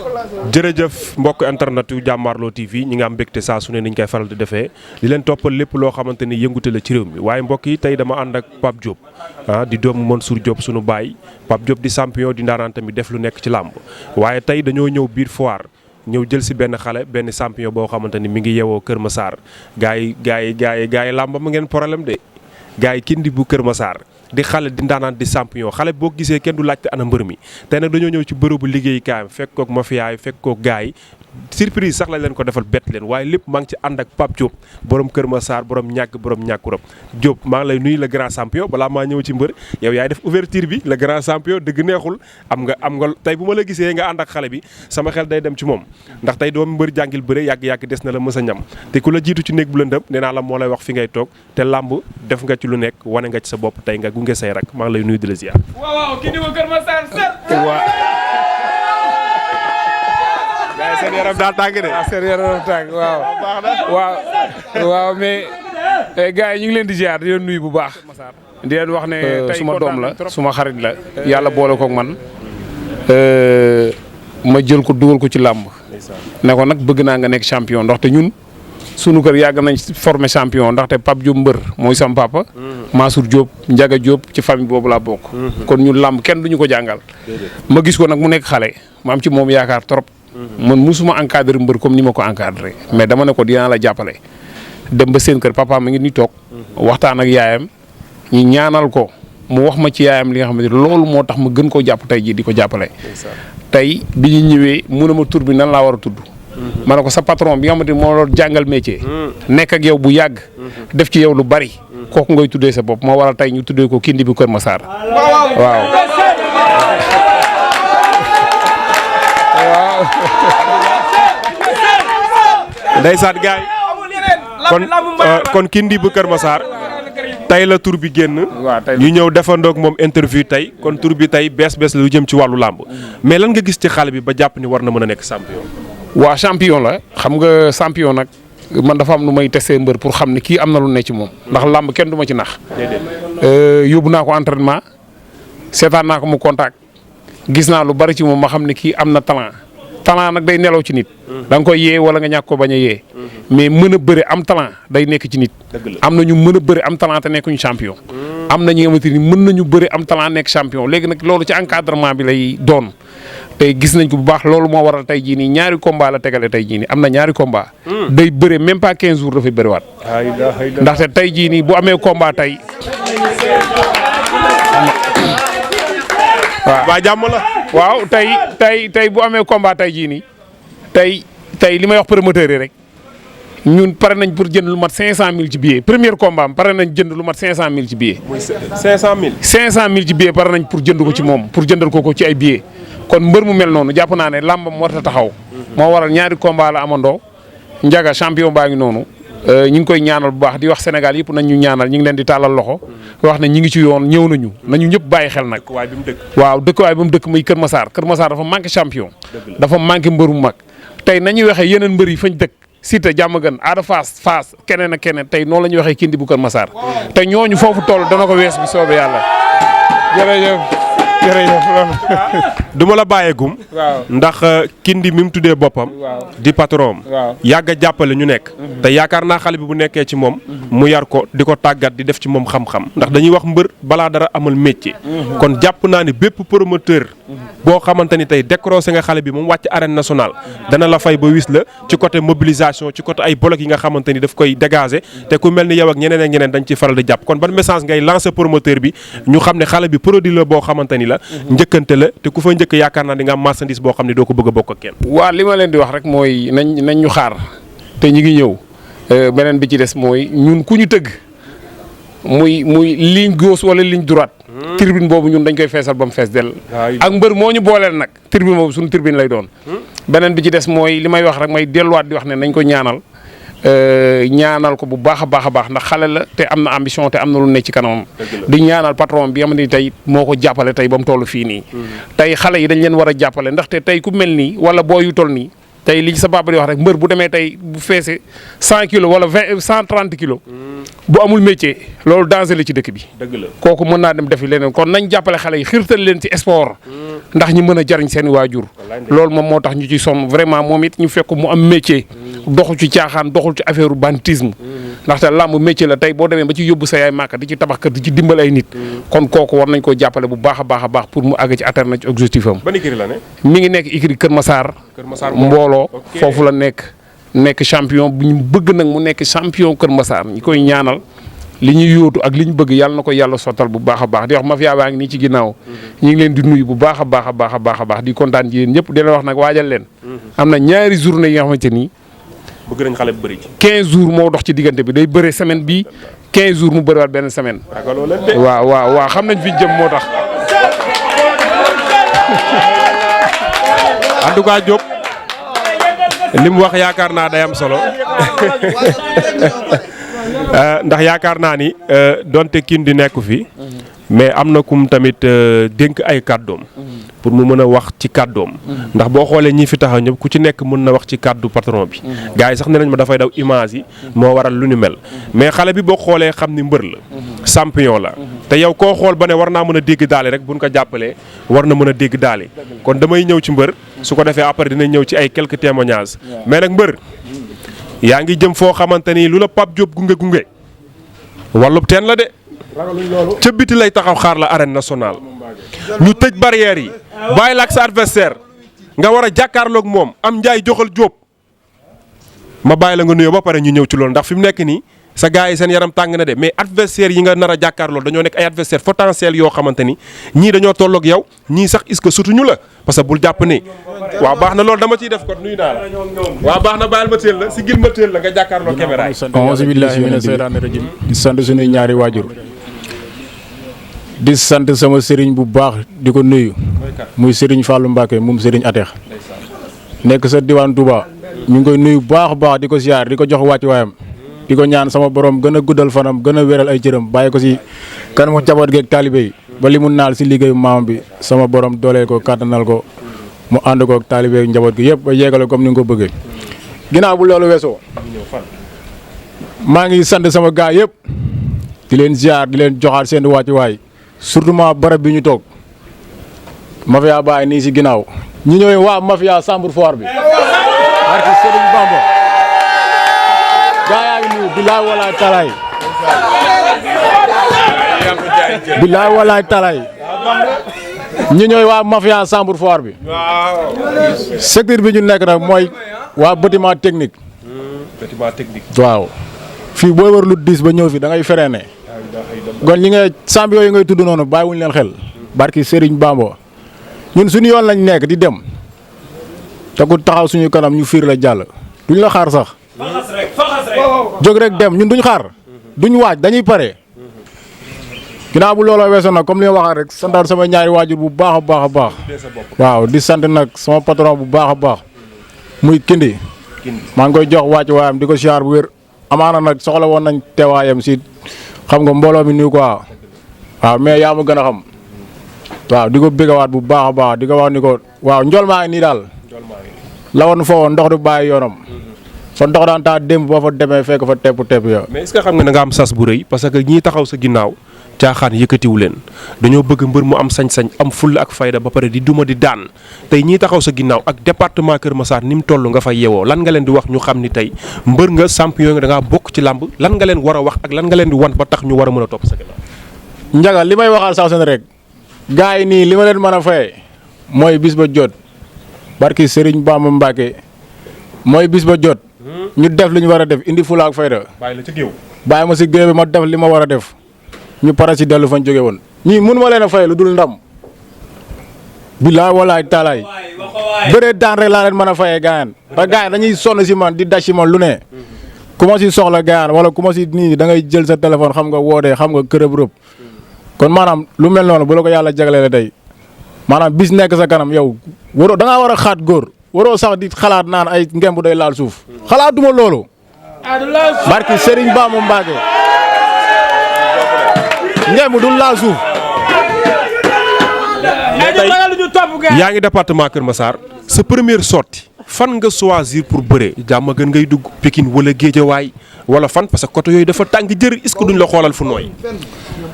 jërëjëf mbokk internet yu Jàmmaarloo TV ñi nga am mbégte saa su ne niñ koy faral di defee di leen toppal lépp loo xamante ni yëngute la ci réew mi waaye mbokk yi tey dama ànd ak Pape Diop di doomu Mansour Diop sunu baay Pape Diop di champion di ndaanaan tamit def lu nekk ci làmb waaye tey dañoo ñëw biir foire ñëw jël si benn xale benn champion boo xamante ni mi ngi yewoo Kër Massar gars yi làmb ma ngeen problème de gars yi kindi bu Kër Massar di xale di ndaanaan di champion xale boo gisee kenn du laajte ana mbër mi tey nag dañoo ñëw ci bërëbu liggéeykaayam fekk kook mafia yi fekk kook gars yi surprise sax lañ leen ko defal bett leen waaye lépp maa ngi ci ànd ak Pape Diop borom Kër Massar borom ñàkkurab Diop maa ngi lay nuyu le grand champion balaa maa ñëw ci mbër yow yaay def ouverture bi le grand champion dëgg neexul am nga tey bu ma la gisee nga ànd ak xale bi sama xel day dem ci moom ndax tey doom mbër jàngil bëre yàgg-yàgg des na la mës a ñam te ku la jiitu ci néeg bu lëndëm nee naa la moo lay wax fi ngay toog te làmb def nga ci lu nekk wane nga ci sa bopp tey nga gunge say rak maa ngi lay nuyu di la ziar. waaw kii di ma Kër Massar seen yaram daa tàng de. seen yaram daa tàng waaw mais gars yi ñu ngi leen di ziar di leen nuyu bu baax. di leen wax ne tey suma doom la suma xarit la yàlla boole koog man ma jël ko dugal ko ci làmb ne ko nag bëgg naa nga nekk champion ndaxte ñun sunu kër yàgg nañ formé champion ndaxte Pape Diop mbër mooy sam papa. Mansour Diop Ndiaga Diop ci famille boobu laa bokk. kon ñun làmb kenn duñu ko jàngal. ma gis ko nag mu nekk xale ma am ci moom yaakaar trop. man musuma encadré mbër comme ni ma ko encadré mais dama ne ko dinaa la jàppale dem ba seen kër papa ma ngi ni toog waxtaan ak yaayam ñi ñaanal ko mu wax ma ci yaayam li nga xamante ne loolu moo tax ma gën koo jàpp tey jii di ko jàppale. tey bi ñu ñëwee mu ne ma tur bi nan laa war a tudd. ma ne ko sa patron bi nga xamante ne moo la jàngal métier. nekk ak yow bu yàgg. def ci yow lu bari. kooku ngay tuddee sa bopp moo waral tey ñu tuddee ko Kindi bu Kër Massar. waaw. ndeysaan gaay kon Kindi bu Kër Massar tey la tur bi génn ñu ñëw defandoog moom interview tey kon tur bi tey bees la lu jëm ci wàllu làmb mais lan nga gis ci xale bi ba jàpp ni war na mën a nekk champion. waaw champion la xam nga champion nag man dafa am lu may testé mbër pour xam ne kii am na lu ne ci moom ndax làmb kenn du ma ci nax. yóbbu naa ko entraînement seetaan naa ko mu contact gis naa lu bari ci moom ma xam ne kii am na talent nag day nelaw ci nit. da nga koy yee wala nga ñàkk ko bañ a yee. mais mën a bëre am talent day nekk ci nit. am na ñu mën a bëre am talent te nekkuñu champion. am na ñi nga xamante ni mën nañu bëre am talent nekk champion léegi nag loolu ci encadrement bi lay doon. tey gis nañ ko bu baax loolu moo waral tey jii nii ñaari combat la tegale tey jii nii am na ñaari combat. day bëre même pas 15 jours dafay bëriwaat. ndaxte tey jii nii bu amee combat tey. waa jàmm la. waaw tey bu amee combat tey jii nii tey li may wax promoteur yi rek ñun pare nañ pour jënd lu mat 500000 ci billet premier combat am pare nañ jënd lu mat 500000 ci billet. muy 500000. 500000 ci billet pare nañ pour jënd ko ci moom pour jëndal ko ci ay billet kon mbër mu mel noonu jàpp naa ne làmbam war a taxaw. moo waral ñaari combat la amandoo Ndiaga champion baa ngi noonu. ñi ngi koy ñaanal bu baax di wax Sénégal yëpp nañ ñu ñaanal ñi ngi leen di tàllal loxo wax ne ñi ngi ci yoon ñëw nañu ñëpp bàyyi xel nag. dëkkuwaay bi mu dëkk. waaw dëkkuwaay bi mu dëkk muy Kër Massar dafa manqué champion. dafa manqué mbër mu mag. tey nañuy waxee yeneen mbër yi fañ dëkk Siteu Diamaguène Ada Fass keneen ak keneen tey noonu la ñuy waxee Kindi bu Kër Massar te ñooñu foofu toll dana ko wees bi soobee yàlla jërëjëf. du ma la bàyyeegum. ndax Kindi mi mu tuddee boppam. di patron yàgg a jàppale ñu nekk. te yaakaar naa xale bi bu nekkee ci moom. mu yar ko di ko tàggat di def ci moom xam-xam ndax dañuy wax mbër balaa dara amal métier. kon jàpp naa ni bépp promoteur. boo xamante ni tey décroché nga xale bi moom wàcc arène nationale. dana la fay ba wis la ci côté mobilisation ci côté ay bloc yi nga xamante ni daf koy dégager te ku mel ni yow ak ñeneen dañ ci faral di jàpp kon ban message ngay lancer promoteur bi ñu xam ne xale bi produit la boo xamante ni la njëkkante la te ku fa njëkk yaakaar naa di nga am marchandise boo xam ne doo ko bëgg a bokk ak kenn. waaw li ma leen di wax rek mooy nañ ñu xaar te ñi ngi ñëw beneen bi ci des mooy ñun ku ñu tëgg muy ligne gauche wala ligne droite. tribune boobu ñun dañ koy feesal ba mu fees dell. ak mbër moo ñu booleel nag tribune boobu suñu tribune lay doon. beneen bi ci des mooy li may wax rek may delluwaat di wax ne nañ ko ñaanal ko bu baax a baax ndax xale la te am na ambition te am na lu ne ci kanamam. di ñaanal patron bi nga xam ne tey moo ko jàppale tey ba mu toll fii nii. tey xale yi dañ leen war a jàppale ndaxte tey ku mel nii wala boo yu toll nii tey li sa papa di wax rek mbër bu demee tey bu feese 100 kilos wala 130 kilos. bu amul métier loolu danger la ci dëkk bi. dëgg la kooku mën naa dem defi leneen kon nañ jàppale xale yi xiirtal leen ci sport. ndax ñi mën a jariñ seen waajur. loolu moom moo tax ñu ci sonn vraiment moom it ñu fekk mu am métier. doxul ci caaxaan doxul ci affaire banditisme. ndaxte làmb métier la tey boo demee ba ci yóbbu sa yaay màkk di ci tabax kër di ci dimbal ay nit. kon kooku war nañ koo jàppale bu baax a baax a baax pour mu àgg ci atteindre ci objectif am. ban écurie la ne. mi ngi nekk écurie Kër Massar. mbooloo foofu la nekk champion bu ñu bëgg nag mu nekk champion Kër Massar ñi koy ñaanal li ñuy yóotu ak li ñu bëgg yàlla na ko yàlla sottal bu baax a baax di wax mafia baa ngi nii ci ginnaaw. ñu ngi leen di nuyu bu baax a baax a baax a baax a baax di kontaan ci yéen ñëpp di leen wax nag waajal leen. am na ñaari journée yi nga xamante ni. bëgg nañ xale bu bëri ci. 15 jours moo dox ci diggante bi day bëre semaine bi 15 jours mu bëriwaat benn semaine. waaw xam nañ fi jëm moo tax. en tout cas Diop li mu wax yaakaar naa day am solo ndax yaakaar naa ni donte kin di nekku fi mais am na kum tamit dénk ay kàddoom pour mu mën a wax ci kàddoom ndax boo xoolee ñi fi taxaw ñëpp ku ci nekk mën na wax ci kàddu patron bi gars yi sax ne nañ ma dafay daw image yi moo waral lu ni mel mais xale bi boo xoolee xam ni mbër la champion la te yow koo xool ba ne war naa mën a dégg daali rek buñ ko jàppalee war na mën a dégg daali kon damay ñëw ci mbër su ko defee après dinañ ñëw ci ay quelques témoignages mais nag mbër yaa ngi jëm foo xamante ni lu la Pape Diop gunge wàllub teen la de ca biti lay taxaw xaar la arène nationale ñu tëj barrière yi bàyyi la ak sa adversaire nga war a jàkkaarloog moom am njaay joxal Diop ma bàyyi la nga nuyoo ba pare ñu ñëw ci loolu ndax fi mu nekk nii sa gars yi seen yaram tàng na de mais adversaire yi nga nar a jàkkaarloo dañoo nekk ay adversaire potentiel yoo xamante ni ñii dañoo tolloog yow ñii sax est-ce que sutuñu la parce que bul jàpp ni waaw baax na loolu dama ciy def ko nuyu naa la waaw baax na bàyyil ma teel la si gil ma teel la nga jàkkaarloo caméra yi. auzu billaahi mina seytaani rajiim di sant suñuy ñaari waajur di sant sama sëriñ bu baax di ko nuyu muy sëriñ Fallou Mbacke moom sëriñ Atex nekk sa diwaan Touba ñu ngi koy nuyu bu baax a baax di ko siyaar di ko jox wàcc waayam di ko ñaan sama borom gën a guddal fanam gën a wéral ay cëram bàyyi ko si kanamu njaboot geeg taalibe yi ba li mu naal si liggéeyu maam bi sama borom dooleel ko kàttanal ko mu ànd ko ak taalibe yi njaboot gi yëpp ba yeegale comme ni nga ko bëggee. ginnaaw bu loolu weesoo maa ngi sant sama gaa yëpp di leen ziar di leen joxaat seen wàcc waay surtout barab bi ñu toog mafia baay nii si ginnaaw ñi ñëwee waa mafia Sambour Foire bi barke Serigne Bamba gaa yaa ngi nuyu bilaay walaay talaay bilaay walaay talaay ñi ñooy waa mafia Sambour Foire bi secteur bi ñu nekk nag mooy waa bâtiment technique waaw fii booy war lu diis ba ñëw fi da ngay freiné kon ñi ngay champion yi ngay tudd noonu bàyyiwuñu leen xel barki Serigne Bamba ñun suñu yoon lañ nekk di dem te ku taxaw suñu kanam ñu fiir la jàll duñ la xaar sax jóg rek dem ñun duñ xaar duñ waaj dañuy pare ginnaaw bu looloo weesoo nag comme li ma waxaat rek santaat sama ñaari waajur bu baax a baax a baax waaw di sant nag sama patron bu baax a baax muy kindi maa ngi koy jox wàcc waayam di ko siyaar bu wér amaana nag soxla woon nañ teewaayam si xam nga mbooloo mi nii quoi waaw mais yaa ma gën a xam waaw di ko béggawaat bu baax a baax di ko wax ni ko waaw njool maa ngi nii daal la woon foo woon ndox du bàyyi yoonam fa ndox daan taa démb boo fa demee fekk fa tepp ya mais est-ce que xam nga da nga am sas bu rëy parce que ñii taxaw sa ginnaaw caaxaan yëkkatiwu leen dañoo bëgg mbër mu am sañ-sañ am fulla ak fayda ba pare di duma di daan tey ñii taxaw sa ginnaaw ak département Kër Massar ni mu toll nga fa yewoo lan nga leen di wax ñu xam ni tey mbër nga champion nga da ngaa bokk ci làmb lan nga leen war a wax ak lan nga leen di wan ba tax ñu war a mën a topp sa ginnaaw. Njaga li may waxal saa seen rek gars yi nii li ma leen mën a fayee mooy bis ba jot barki Serigne Bamba Mbacke mooy bis ba jot ñu def li ñu war a def indi fulla ak fayda bàyyi la ci géew bàyyi ma si géew bi ma def li ma war a def ñu pare si dellu fañ jóge woon ñii mënu ma leen a fay lu dul ndam bilaay walaay taalaay bëree daan rek laa leen mën a fayee gaayan te gaayan dañuy sonn si man di daj si man lu ne ku ma si soxla gaayan wala ku ma si nii da ngay jël sa téléphone xam nga wootee xam nga kërëb rëb kon maanaam lu mel noonu bu la ko yàlla jagalee la tey maanaam bis nekk sa kanam yow waroo da ngaa war a xaat góor waroo sax di xalaat naan ay ngemb day laal suuf xalaatuma loolu barki Serigne Ba mu Mbacke ngemb du laal suuf. yaa ngi département Kër Massar sa première sortie fan nga choisir pour bëre jàmm gën ngay dugg Pikine wala Géejawaay wala fan parce que côté yooyu dafa tàng jër est-ce que duñ la xoolal fu nooy.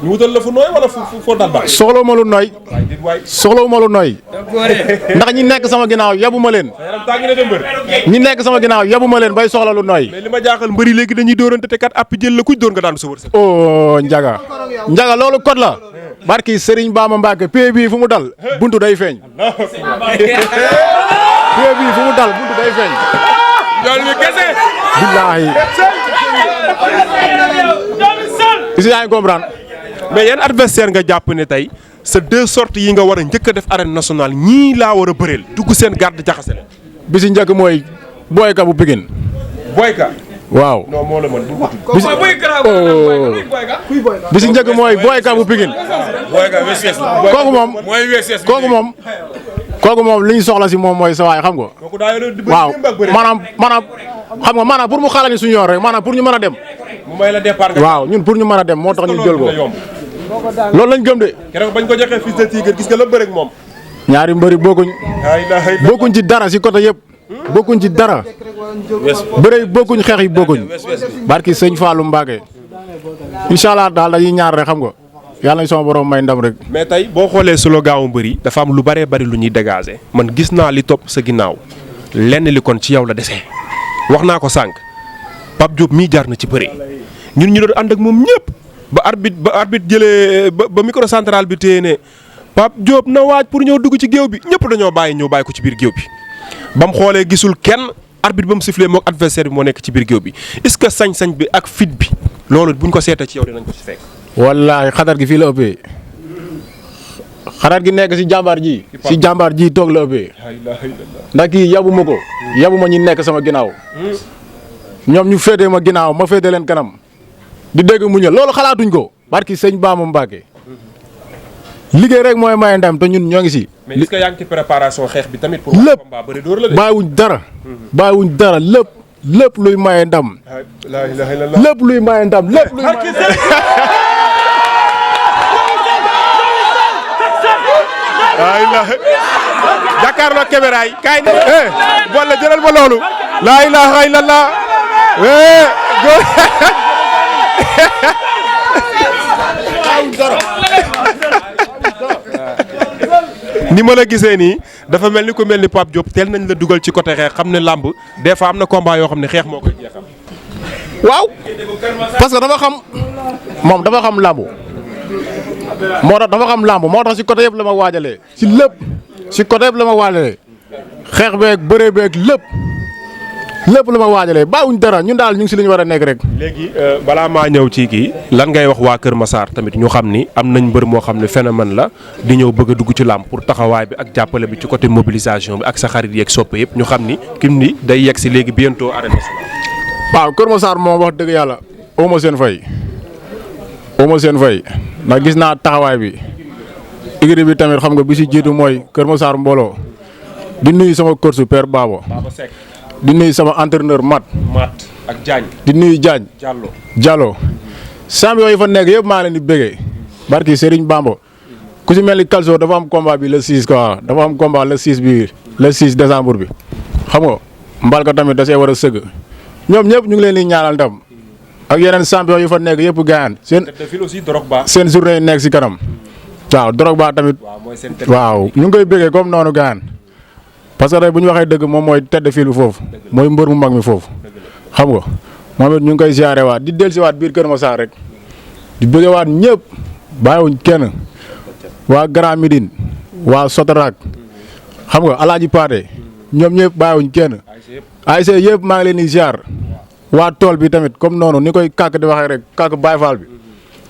ñu wutal la fu nooy wala foo dal baax. soxlawu ma lu nooy. soxlawu ma lu nooy. ndax ñi nekk sama ginnaaw yabu ma leen. ñi nekk sama ginnaaw yabu ma leen bay soxla lu nooy. mais li ma jaaxal mbëri léegi dañuy dóorante te kat àpp jël la kuy dóor nga daan sa wërsëg. oh Ndiaga. Ndiaga loolu code la. barki Serigne Bamba Mbacke pay bii fu mu dal buntu day feeñ. pay bii fu mu dal buntu day feeñ. yoon wi kese. billaahi. is yaa ngi comprendre. mais yan adversaire nga jàpp ne tey sa 2 sorties yi nga war a njëkk a def arène nationale ñii laa war a bëreel dugg seen garde jaxase la. bi si njëkk mooy Boyka bu Pikine. Boyka. waaw. non moo la mën bu bi si njëkk mooy Boyka bu Pikine. Boyka WCS la. kooku moom li ñu soxla si moom mooy sa waay xam nga. waaw maanaam xam nga maanaam pour mu xalal ñu suñu yoon rek maanaam pour ñu mën a dem. mu may la départ nga. waaw ñun pour ñu mën a dem moo tax ñu jël ko. loolu lañ gëm de. keroog bañ ko joxee Fils de Tigre gis nga la bëre ak moom. ñaari mbëri bokkuñ ci dara si côté yëpp. bokkuñ ci dara. bëre yi bokkuñ xeex yi bokkuñ. barki sëñ Fallou Mbacke. incha allah daal dañuy ñaar rek xam nga. yàlla nañ sama borom may ndam rek. mais tey boo xoolee solo gaawu mbëri dafa am lu bëree bëri lu ñuy dégager man gis naa li topp sa ginnaaw lenn li kon ci yow la desee wax naa ko sànq Pape Diop mii jaar na ci bëri ñun ñu doon ànd ak moom ñëpp ba arbitre jëlee ba microcentral bi téye ne Pape Diop na waaj pour ñëw dugg ci géew bi ñëpp dañoo bàyyi ko ci biir géew bi ba mu xoolee gisul kenn arbitre ba mu sifflé mook adversaire bi moo nekk ci biir géew bi est-ce que sañ-sañ bi ak fit bi loolu buñ ko seetee ci yow dinañ ko ci fekk. wallaahi xadar gi fii la ëppee xadar gi nekk si jàmbaar ji. si jàmbaar ji toog la ëppee. ndax kii yabu ma ko. yabu ma ñi nekk sama ginnaaw. ñoom ñu féetee ma ginnaaw ma féetee leen kanam. di dégg muñal loolu xalaatuñ ko. barki sëñ Bamba Mbacke. liggéey rek mooy maye ndam te ñun ñoo ngi si. mais est-ce que yaa ngi ci préparation xeex bi tamit. pour lépp combat bëri dóor la de. bàyyiwuñ dara lépp luy maye ndam. lépp luy maye ndam lépp luy maye ndam. jàkkaarloo caméra yi kaay ne wala jëlal ma loolu laa ilaaha illallah ni ma la gisee nii dafa mel ni ku mel ni Pape Diop teel nañ la dugal ci côté xeex xam ne làmb des fois am na combat yoo xam ne xeex moo koy jeexal. waaw parce que dafa xam moom dafa xam làmb moo tax dafa xam làmb moo tax si côté yëpp la ma waajalee si lépp si côté yëpp la ma waajalee xeex beeg bëree beeg lépp la ma waajalee bàyyiwuñ dara ñun daal ñu ngi si li ñu war a nekk rek. léegi balaa maa ñëw ci kii lan ngay wax waa Kër Massar tamit ñu xam ni am nañ mbër moo xam ne phénomène la di ñëw bëgg a dugg ci làmb pour taxawaay bi ak jàppale bi ci côté mobilisation bi ak sa xarit yeeg soppe yëpp ñu xam ni kim ni day yegg si léegi bientôt arène nationale. waaw Kër Massar moom wax dëgg yàlla oo ma seen fay ndax gis naa taxawaay bi igri bi tamit xam nga bi si jiitu mooy Kër Massar mbooloo di nuyu sama coach Père Baba di nuyu sama entraîneur Mat ak Diagne di nuyu Diagne Diallo champion yi fa nekk yëpp maa leen di bëggee barki Serigne Bamba ku si mel ni Calcio dafa am combat bi le 6 quoi dafa am combat le 6 bi le 6 décembre bi xam nga Mbalka tamit da see war a sëgg ñoom ñëpp ñu ngi leen di ñaanal ndam ak yeneen champion yu fa nekk yëpp gaañaan seen journée yi nekk si kanam waaw Drogba tamit waaw ñu ngi koy bëggee comme noonu gaañaan parce que tey bu ñu waxee dëgg moom mooy tête de file bi foofu mooy mbër mu mag mi foofu xam nga moom it ñu ngi koy ziare waat di dellusiwaat biir Kër Massar rek di bëggee waat ñëpp bàyyiwuñ kenn waa Grand Médine waa Sotarak xam nga Alaaji Paate ñoom ñëpp bàyyiwuñ kenn ASC yëpp maa ngi leen di ziar waa tool bi tamit comme noonu ni koy kàkk di waxee rek kàkk Baye Fall bi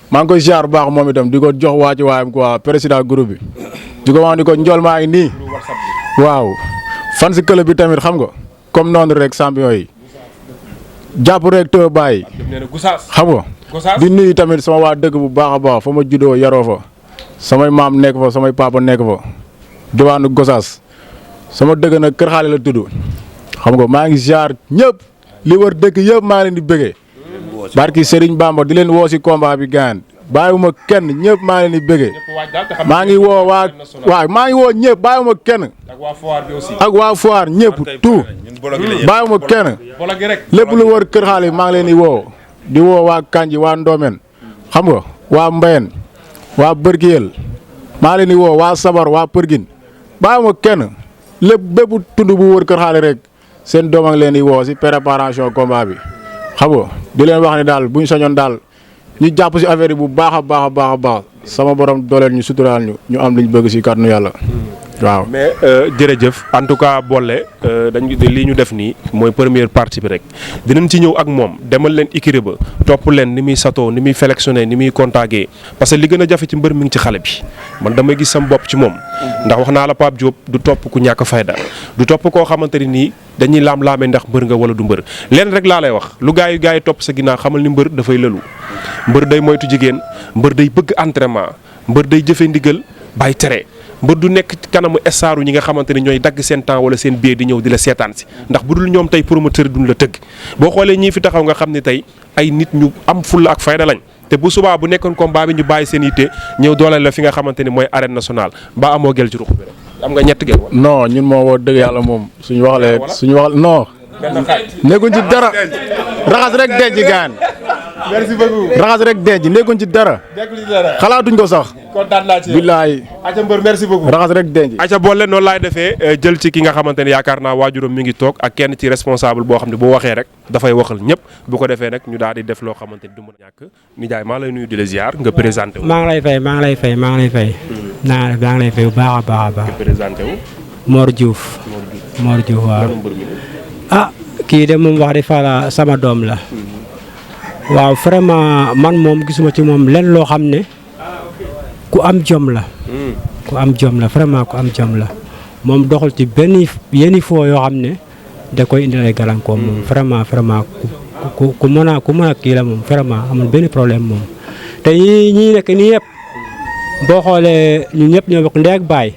maa ngi koy ziar bu baax moom itam di ko jox waa ci waayam quoi président groupe bi di ko wax ni ko njool maa ngi nii waaw fan si club bi tamit xam nga comme noonu rek champion yi jàpp rek te bàyyi xam nga di nuyu tamit sama waa dëkk bu baax a baax fa ma juddoo yaroo fa samay maam nekk fa samay papa nekk fa diwaanu Gosaas sama dëkk nag Kër Xaale la tudd xam nga maa ngi ziar ñëpp li wër dëkk yëpp maa leen di bëggee barki Serigne Bamba di leen woo si combat bi gaan bàyyiwuma kenn ñëpp maa ngi leen di bëggee maa ngi woo waaw maa ngi woo ñëpp bàyyiwuma kenn ak waa Foire ñëpp tout bàyyiwuma kenn lépp lu wër Kër Xaalis maa ngi leen di woo waa Kanji waa Ndomen xam nga waa Mbayen waa Bërkiyel maa ngi leen di woo waa Sabar waa Përgin bàyyiwuma kenn lépp bépp tund bu wër Kër Xaalis rek seen doom a ngi leen di woo si préparation combat bi xam nga di leen wax ne daal bu ñu sañoon daal ñu jàpp si affaire yi bu baax a baax a baax a baax sama borom dooleel ñu suturaal ñu am liñ bëgg si kàttanu yàlla waaw. mais jërëjëf en tout cas Bollé lii ñu def nii mooy première partie bi rek dinañ ci ñëw ak moom demal leen écurie ba topp leen ni muy satoo ni muy sélectionné ni muy contacté parce que li gën a jafe ci mbër mi ngi ci xale bi man damay gis sam bopp ci moom. ndax wax naa la Pape Diop du topp ku ñàkk fayda du topp koo xamante ni nii dañuy laam-laamee ndax mbër nga wala du mbër leen rek laa lay wax lu gaa yi topp sa ginnaaw xamal ni mbër dafay lëlu mbër day moytu jigéen mbër day bëgg entraînement mbër day jëfe ndigal bàyyi tere mbër du nekk kanamu estaaru ñi nga xamante ne ñooy dagg seen temps wala seen biir di ñëw di la seetaan si ndax bu dul ñoom tey promoteur duñ la tëgg boo xoolee ñii fi taxaw nga xam ne tey ay nit ñu am fulla ak fayda lañ te bu subaa bu nekkoon combat bi ñu bàyyi seen yitte ñëw dooleel la fi nga xamante ni mooy arène nationale mbaa amoo gel ci ruq bi rek am nga ñett gel. non ñun moom woo dëgg yàlla moom suñu waxalee non. nekkuñ ci dara raxas rek denc gaan. merci beaucoup raxas rek denc nekkuñ ci dara. xalaatuñ ko sax. kontaan naa ci billaay. Aca Mbër merci beaucoup. raxas rek denc. Aca Bollé noonu laay defee jël ci ki nga xamante ne yaakaar naa waajuram mi ngi toog ak kenn ci responsable boo xam ne bu waxee rek dafay waxal ñëpp bu ko defee nag ñu daal di def loo xamante ni du mën a ñàkk nijaay maa lay nuyu di la ziar nga présenté wu. maa ngi lay fay maa ngi lay fay maa ngi lay fay. maa ngi lay fay bu baax a baax a baax. nga présenté wu. Mor Diouf. Mor Diouf waaw. ah kii de moom wax di fa sama doom la. waaw vraiment man moom gisuma ci moom lenn loo xam ne ku am jom la. ku am jom la vraiment ku am jom la moom doxul ci benn yenn foo yoo xam ne da koy indil ay gàllankoor moom vraiment ku mën a kii la moom vraiment amul benn problème moom. te ñi nekk nii yëpp boo xoolee ñun ñëpp ñoo bokk ndey ak baay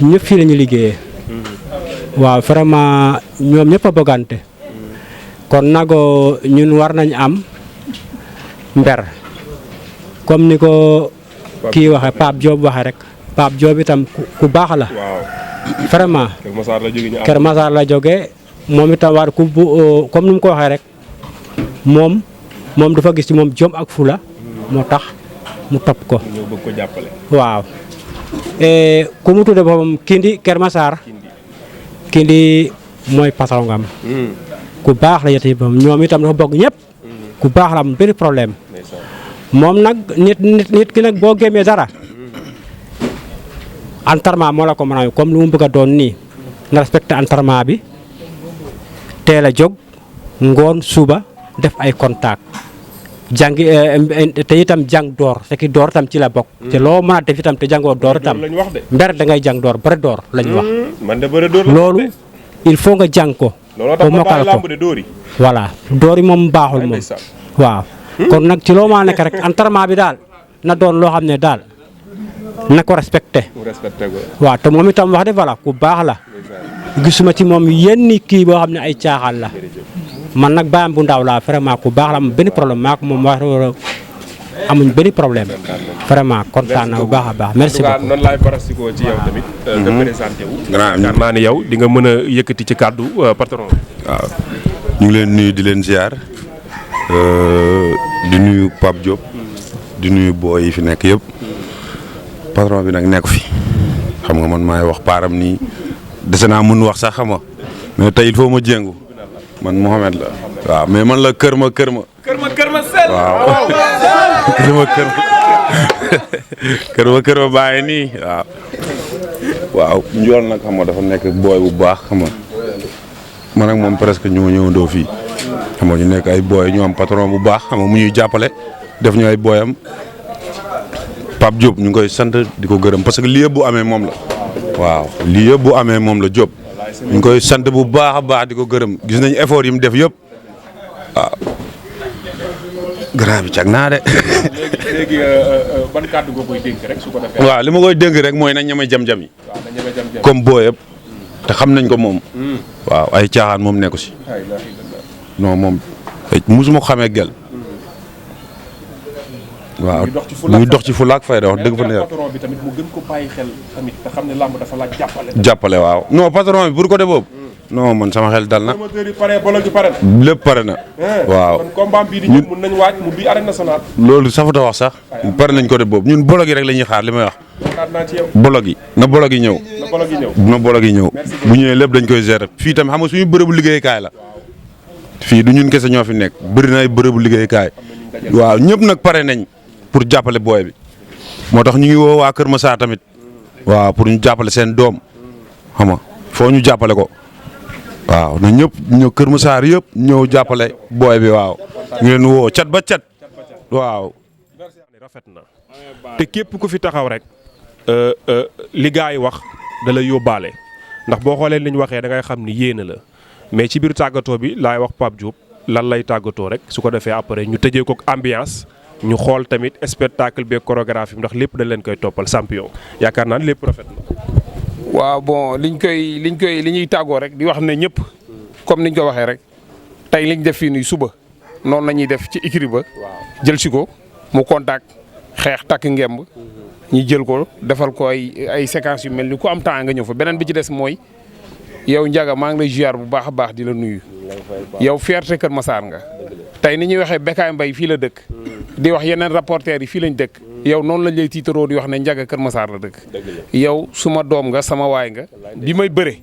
ñëpp fii la ñu liggéeyee. waaw vraiment ñoom ñëpp a bëggante. kon nag ñun war nañ am mber comme ni ko kii waxee Pape Diop waxee rek Pape Diop itam ku baax la. waaw vraiment. Kër Massar la jógee moom itam war ku comme ni mu ko waxee rek moom dafa gis ci moom jom ak fula moo tax mu topp ko. ñoo bëgg ko jàppale. waaw ku mu tudde boppam Kindi Kër Massar Kindi mooy patron ngam ku baax la yëpp ñoom itam dafa bokk ñëpp ku baax la am benn problème moom nag nit ki nag boo gémmee dara entraînement moo la ko mën a comme lu mu bëgg a doon nii na respecté entraînement bi teel a jóg ngoon suba def ay contact jàngi te itam jàng door te ki door itam ci la bokk. te loo mën a def itam te jàngoo door itam mber da ngay jàng door bëri door lañu wax. man de bëri door loolu il faut nga jàng ko. looloo tax ma bàyyi lamb de door yi. voilà door yi moom baaxul moom. waaw kon nag ci loo mën a nekk rek entraînement bi daal na doon loo xam ne daal na ko respecté. waaw te moom itam wax de voilà ku baax la. gisuma ci moom yenn kii boo xam ne ay caaxaan la. man nag baayam bu ndaw laa vraiment ku baax la am benn problème maak moom wax amuñ benn problème vraiment kontaan na bu baax a baax merci beaucoup. noonu laay barasikoo ci yow tamit. nga présenté wu. yaakaar naa ne yow di nga mën a yëkkati ci kàddu patron. waaw ñu ngi leen nuyu di leen ziar di nuyu Pape Diop di nuyu booy yi fi nekk yëpp patron bi nag nekk fi xam nga man maay wax paaram nii dese naa mën wax sax xam nga mais tey il faut ma jéngu man Mouhamed la waaw mais man la kër ma sel waaw kër ma bàyyi nii waaw njool nag xam nga dafa nekk booy bu baax xam nga man ak moom presque ñoo ñëwandoo fii xam nga ñu nekk ay booy ñu am patron bu baax xam nga mu ñuy jàppale def ñu ay booyam Pape Diop ñu ngi koy sant di ko gërëm parce que lii yëpp bu amee moom la waaw lii yëpp bu amee moom la Diop ñu ngi koy sant bu baax a baax di ko gërëm gis nañ effort yi mu def yëpp waaw grand bi cag naa de. léegi ban kàddu nga koy dénk rek su ko defee. waaw li ma koy dénk rek mooy nañ ñeme jam-jam yi. comme boo yëpp te xam nañ ko moom. waaw ay caaxaan moom nekku si. non moom musuma ko xamee gel waaw muy dox ci fulaak fayda wax dëgg fa neex. patron bi tamit mu gën ko bàyyi xel tamit te xam ne làmb dafa laaj jàppale. jàppale waaw non patron bi pour côté boobu. non man sama xel dal na. promoteur yi pare bolo gi pare na. lépp pare na. waaw kon combat bii di ñëw mun nañ waaj mu bii arène nationale. loolu safuta wax sax. pare nañ côté boobu ñun bolo gi rek la ñuy xaar li may wax. xaar naa ci yow. bolo gi na bolo gi ñëw. na bolo gi ñëw. na bolo gi ñëw. bu ñëwee lépp dañ koy gérer fii tamit xam nga suñu bërëbu liggéeykaay la. fii du ñun kese ñoo fi nekk bëri na ay bërëbu liggéeykaay. waaw ñëpp nag pare nañ pour jàppale booy bi. moo tax ñu ngi woo waa Kër Massar tamit. waaw pour ñu jàppale seen doom xam nga foo ñu jàppale ko. waaw na ñëpp ñëw Kër Massar yëpp ñëw jàppale booy bi waaw. ngeen woo cat ba cat. waaw. rafet na te képp ku fi taxaw rek li gars yi wax da la yóbbaale ndax boo xoolee li ñu waxee da ngay xam ni yéene la mais ci biir tàggatoo bi laay wax Pape Diop lan lay tàggatoo rek su ko defee après ñu tëjee ko ambiance ñu xool tamit spectacle beeg chorégraphie ndax lépp dañ leen koy toppal champion yaakaar naa lépp rafet na. waaw bon li ñuy tàggoo rek di wax ne ñëpp comme niñ ko waxee rek tey liñ def fii nii suba noonu la ñuy def ci écurie ba jël si ko mu contact xeex takk ngemb ñu jël ko defal ko ay séquences yu mel ni ku am temps nga ñëw fa beneen bi ci des mooy yow Ndiaga maa ngi lay ziar bu baax a baax di la nuyu yow fierté Kër Massar nga tey ni ñuy waxee Bécaye Mbaye fii la dëkk di wax yeneen rapporteurs yi fii lañ dëkk yow noonu lañ lay tiitaroo di wax ne Ndiaga Kër Massar la dëkk yow suma doom nga sama waay nga bi may bëre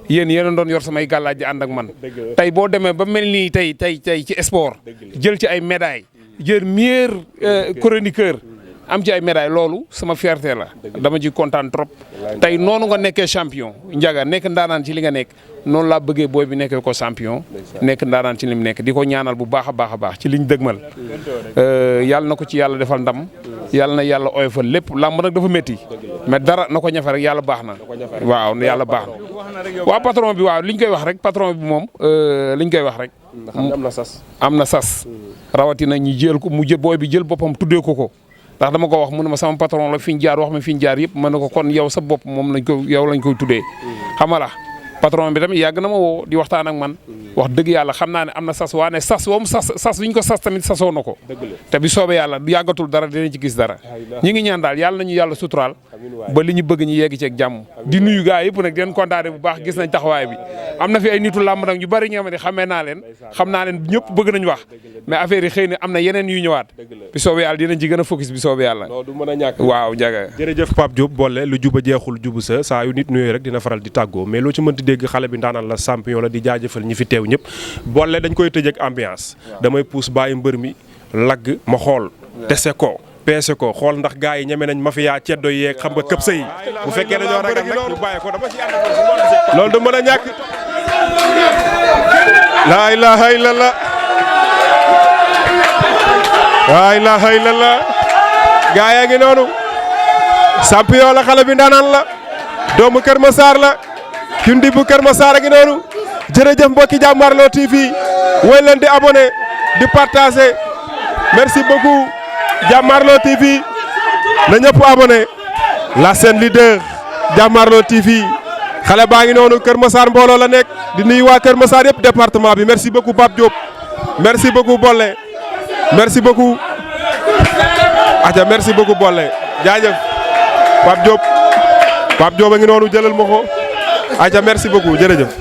yéen yéen doon yor samay gàllaaj di ànd ak man tey boo demee ba mel nii tey ci sport jël ci ay médailles jël meilleur chroniqueur am ci ay médailles loolu sama fierté la dama ci kontaan trop tey noonu nga nekkee champion Ndiaga nekk ndaanaan ci li nga nekk noonu laa bëggee booy bi nekkee ko champion nekk ndaanaan ci li mu nekk di ko ñaanal bu baax a baax ci liñ dëgmal yàlla na ko ci yàlla defal ndam yàlla na yàlla oyofal lépp làmb nag dafa métti mais dara na ko ñafe rek yàlla baax na waaw yàlla baax na waaw patron bi waaw liñ koy wax rek patron bi moom liñ koy wax rek am na sas rawatina ñi jël ko mu jël booy bi jël boppam tuddee ko ndax dama ko wax mu ne ma sama patron la fi ñu jaar wax ma fi ñu jaar yëpp ma ne ko kon yow sa bopp moom lañ koy tuddee xam nga la patron bi tamit yàgg na ma woo di waxtaan ak man wax dëgg yàlla xam naa ne am na sas waane sas woom sas wi ñu ko sas tamit sasoo na ko te bi soobee yàlla yàggatul dara dinañ ci gis dara ñi ngi ñaan daal yàlla nañu yàlla suturaal ba li ñu bëgg ñu yegg ci ak jàmm di nuyu gaa yëpp nag di leen kontaane bu baax gis nañ taxawaay bi am na fi ay nitu làmb nag ñu bari ñoo xamante xamee naa leen xam naa leen ñëpp bëgg nañ wax mais affaire yi xëy na am na yeneen yu ñëwaat bi soobee yàlla dinañ ci gën a focus bi soobee yàlla du mën a ñàkk waaw Ndiaga jërëjëf Pape Diop boole lu juba jeexul jubu sa saa yu nit nuyoo rek dina faral di tàggoo mais loo ci mënti dégg xale bi ndaanaan la champion la di jaajëfal ñi fi teew ñëpp boole dañ koy tëj ak ambiance damay puus bàyyi mbër mi lagg ma xool tese ko peese ko xool ndax gars yi ñeme nañ mafia ceddo yeeg xam nga këp sa yi bu fekkee dañoo ragal nag ñu bàyyi ko dama ci ànd loolu du mën a ñàkk laa ilaha illallah laa ilaha illallah gars yaa ngi noonu champion la xale bi ndaanaan la doomu Kër Massar la kundi bu Kër Massar a ngi noonu jërëjëf mbokki Jàmmaarloo TV woy leen di abonné di partager merci beaucoup Jàmmaarloo TV na ñëpp abonné la chaîne leader Jàmmaarloo TV xale baa ngi noonu Kër Massar mbooloo la nekk di nuyu waa Kër Massar yëpp département bi merci beaucoup Pape Diop merci beaucoup Bolle merci beaucoup aja merci beaucoup Bolle jaajëf Pape Diop a ngi noonu jëlal ma ko aja merci beaucoup jërëjëf